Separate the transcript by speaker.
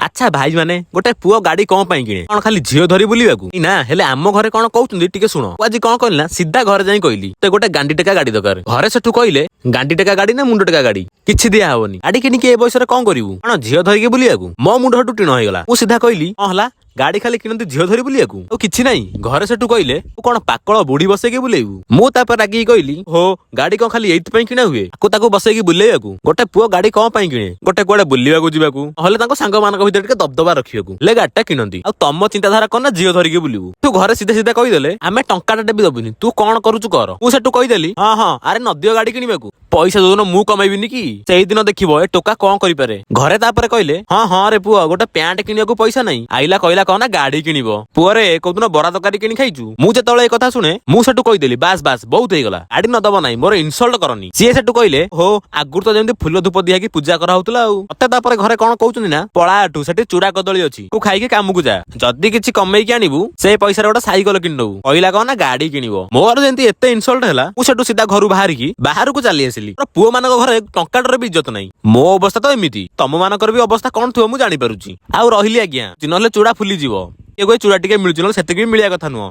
Speaker 1: ଆଚ୍ଛା ଭାଇ ମାନେ, ଗୋଟେ ପୁଅ ଗାଡି କଣ ପାଇଁ କିଣେ? କଣ ଖାଲି ଝିଅ ଧରି ବୁଲିବାକୁ ନା? ହେଲେ ଆମ ଘରେ କଣ କହୁଛନ୍ତି ଟିକେ ଶୁଣ। ମୁଁ ଆଜି କଣ କହିଲି ନା, ସିଧା ଘରେ ଯାଇ କହିଲି ତ ଗୋଟେ ଗାଣ୍ଡି ଟେକା ଗାଡି ଦରକାର। ଘରେ ସେଠୁ କହିଲେ, ଗାଣ୍ଡି ଟେକା ଗାଡି ନା ମୁଣ୍ଡ ଟେକା ଗାଡି କିଛି ଦିଆ ହବନି। ଗାଡି କିଣିକି ଏ ବୟସରେ କଣ କରିବୁ? କଣ ଝିଅ ଧରିକି ବୁଲିବାକୁ? ମୋ ମୁଣ୍ଡ ସେଠୁ ଟିଣ ହେଇଗଲା। ମୁଁ ସିଧା କହିଲି, କଣ ହେଲା, ଗାଡି ଖାଲି କିଣନ୍ତି ଝିଅ ଧରି ବୁଲିବାକୁ, ଆଉ କିଛି ନାହିଁ? ଘରେ ସେଠୁ କହିଲେ, ତୁ କଣ ପାକଳ ବୁଢୀ ବସେଇକି ବୁଲେଇବୁ? ମୁଁ ତାପରେ ରାଗିକି କହିଲି, ହୋ ଗାଡି କଣ ଖାଲି ଏଇଥିପାଇଁ କିଣା ହୁଏ, ଆକୁ ତାକୁ ବସେଇକି ବୁଲେଇବାକୁ? ଗୋଟେ ପୁଅ ଗାଡି କଣ ପାଇଁ କିଣେ? ଗୋଟେ କୁଆଡେ ବୁଲିବାକୁ ଯିବାକୁ, ନହେଲେ ତାଙ୍କ ସାଙ୍ଗମାନଙ୍କ ଭିତରେ ଟିକେ ଦବଦବା ରଖିବାକୁ ହେଲେ ଗାଡିଟା କିଣନ୍ତି। ଆଉ ତମ ଚିନ୍ତାଧାରା କଣ ନା ଝିଅ ଧରିକି ବୁଲିବୁ? ତୁ ଘରେ ସିଧା ସିଧା କହିଦେଲେ, ଆମେ ଟଙ୍କାଟା ବି ଦବୁନି, ତୁ କଣ କରୁଛୁ କର। ମୁଁ ସେଠୁ କହିଦେଲି, ହଁ ହଁ, ଆରେ ନଦିଅ ଗାଡି କିଣିବାକୁ ପଇସା। ଯୋଉଦିନ ମୁଁ କମେଇବିନି କି, ସେଇଦିନ ଦେଖିବ ଏ ଟୋକା କଣ କରିପାରେ। ଘରେ ତାପରେ କହିଲେ, ହଁ ହଁ ରେ ପୁଅ, ଗୋଟେ ପ୍ୟାଣ୍ଟ କିଣିବାକୁ ପଇସା ନାହିଁ, ଆଇଲା କହିଲା କଣ ନା ଗାଡି କିଣିବ। ପୁଅରେ, କୋଉଦିନ ବରା ତରକାରୀ କିଣି ଖାଇଛୁ? ମୁଁ ଯେତେବେଳେ ଏ କଥା ଶୁଣେ, ମୁଁ ସେଠୁ କହିଦେଲି, ବାସ୍ ବାସ୍, ବହୁତ ହେଇଗଲା, ଗାଡି ନ ଦବ ନାହିଁ, ମୋର ଇନସଲ୍ଟ କରନି। ସିଏ ସେଠୁ କହିଲେ, ହୋ ଆଗରୁ ତ ଯେମିତି ଫୁଲ ଧୂପ ଦିଆକି ପୂଜା କରାହଉଥିଲା। ଆଉ ମତେ ତାପରେ ଘରେ କଣ କହୁଛନ୍ତି ନା, ପଳା ଏଠୁ, ସେଠି ଚୁଡା କଦଳୀ ଅଛି, ତୁ ଖାଇକି କାମକୁ ଯା, ଯଦି କିଛି କମେଇକି ଆଣିବୁ ସେ ପଇସାରେ ଗୋଟେ ସାଇକେଲ କିଣିଦବୁ। କହିଲା କଣ ନା ଗାଡି କିଣିବ। ମୋର ଯେମିତି ଏତେ ଇନସଲ୍ଟ ହେଲା, ମୁଁ ସେଠୁ ସିଧା ଘରୁ ବାହାରିକି ବାହାରକୁ ଚାଲି ଆସିଲି। ପୁଅ ମାନଙ୍କ ଘରେ ଟଙ୍କାଟାର ବି ଇଜ୍ଜତ ନାହିଁ। ମୋ ଅବସ୍ଥା ତ ଏମିତି, ତମ ମାନଙ୍କର ବି ଅବସ୍ଥା କଣ ଥିବ ମୁଁ ଜାଣିପାରୁଛି। ଆଉ ରହିଲି ଆଜ୍ଞା, ନହେଲେ ଚୁଡା ଫୁଲିଯିବ। କିଏ କହେ ଚୁଡା ଟିକେ ମିଳୁଛି, ନହେଲେ ସେତିକି ବି ମିଳିବା କଥା ନୁହଁ।